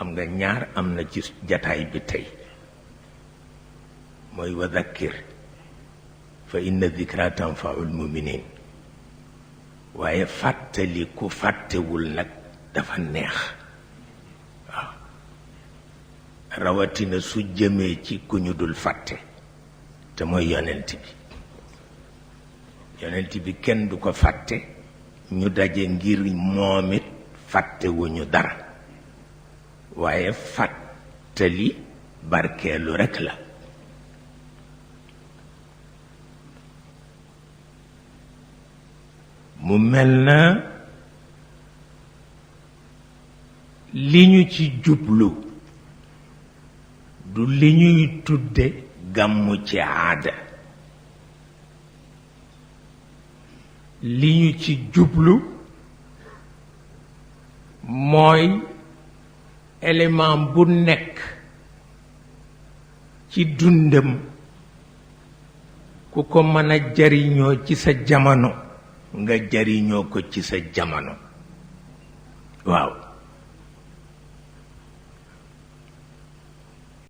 xam nga ñaar am na ci jataay bi tey mooy wa dhakkir fa inna dhikra tanfaul muminin waaye fàttali ku fàttewul nag dafa neex waaw rawatina su jëmee ci ku ñu dul fàtte te mooy yonent bi kenn du ko fàtte ñu daje ngir moom it fàttewuñu dara waaye fàttali barkeelu rekk la mu mel na li ñu ci jublu du li ñuy tudde gàmmu ci aada li ñu ci jublu mooy élément bu nekk ci dundam ku ko mën a jariñoo ci sa jamono nga jariñoo ko ci sa jamono waaw